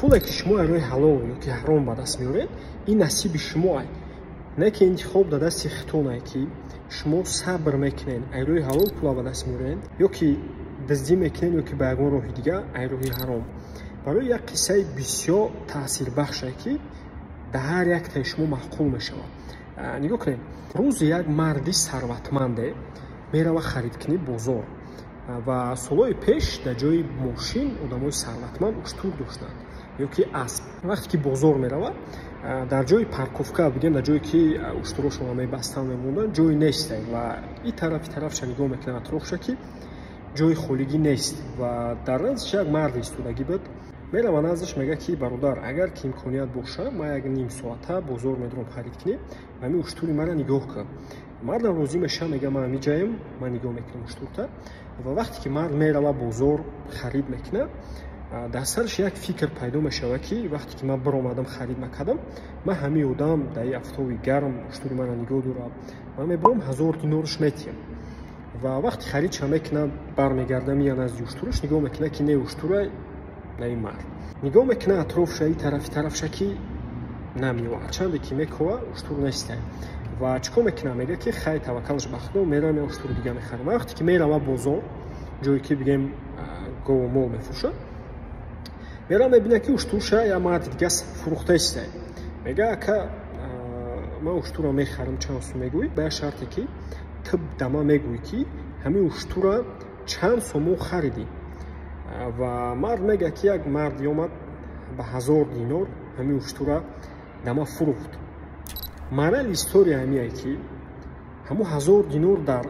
Пуле, ки шумо аз роҳи ҳалол ё ки ҳаром ба даст меоред, ин насиби шумоа, не ки интихоб дар дасти худтоне, ки шумо сабр мекунед, аз роҳи ҳалол пула ба даст меоред ё ки дуздӣ мекунед, ё ки ба ягон роҳи дигар, аз роҳи ҳаром. Барои як қиссаи бисёр таъсирбахше, ки дар ҳар яктаи шумо маъқул мешавад. Нигоҳ кунед: рӯзе як марди сарватманде мерава харидкунӣ бозор. Ва солҳои пеш дар ҷои мошин одамои сарватманд уштур доштанд ё ки асп. Вақте ки бозор меравад, дар ҷои парковка, бигем, дар ҷое ки уштурошонро мебастанд, мемонданд, ҷой нест. Ва и тарафи тарафша нигоҳ мекунад, атрофша, ки ҷои холигӣ нест. Ва дар наздиш як мард истодагӣ буд. Мерава наздиш, мегӯяд, ки: «Бародар, агар ки имконият боша, ман як ним соата бозор медурам харид кунӣ, ҳамин уштури мара нигоҳ кун». Мардам розӣ мешавад, мега: «Ман ҳамиҷаем, ман нигоҳ мекунам уштурта». Ва вақте ки мард мерава, бозор харид мекунад, дар сараш як фикр пайдо мешавад, ки вақте ки ман биромадам, харид накардам, ман ҳамин одам дар ин афтоби гарм уштури маро нигоҳ дорад, ман мебарам, 1000 динорш метиҳам. Ва вақти харидша мекунад, бармегарда, мея назди уштураш, нигоҳ мекунад, ки не уштура, на ин мард. Нигоҳ мекунад атрофша, и тарафи тарафша, ки намеёвад. Ҳарчанде ки мекова, уштур нестай. Ва чӣ кор мекунад? Мегӯяд, ки хай, таваккалаш ба Худо, меравам, я уштури дига мехарам. Вақте ки мерава бозор, ҷое ки, бигем, гову мол мефурӯшад, мерава, мебинад, ки уштурша я марди дига фурӯхта истай. Мега: «Ака, ман уштурро мехарам, чанд сум мегӯӣ?» Ба як шарте, ки ту да ман мегӯӣ, ки ҳамин уштура чанд сомон харидӣ. Ва мард мегӯяд, ки як марде омад, ба 1000 динор ҳамин уштура да ман фурӯхт. Мораль история ҳамие, ки ҳамун 1000 динор дар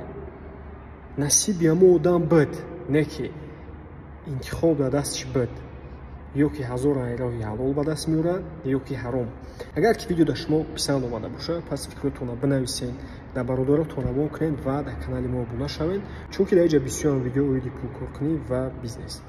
насиби ҳамун одам буд, не ки интихоб дар дастиш буд: ё ки 1000 роҳи ҳалол ба даст меорад, ё ки ҳаром. Агар ки видео дар шумо писанд омада бошад, пас фикротонро бинависед, дар бародаротон равон кунед ва дар канали мо обуна шавед, чунки дар инҷа бисёрам видео оиди пулкоркунӣ ва бизнес.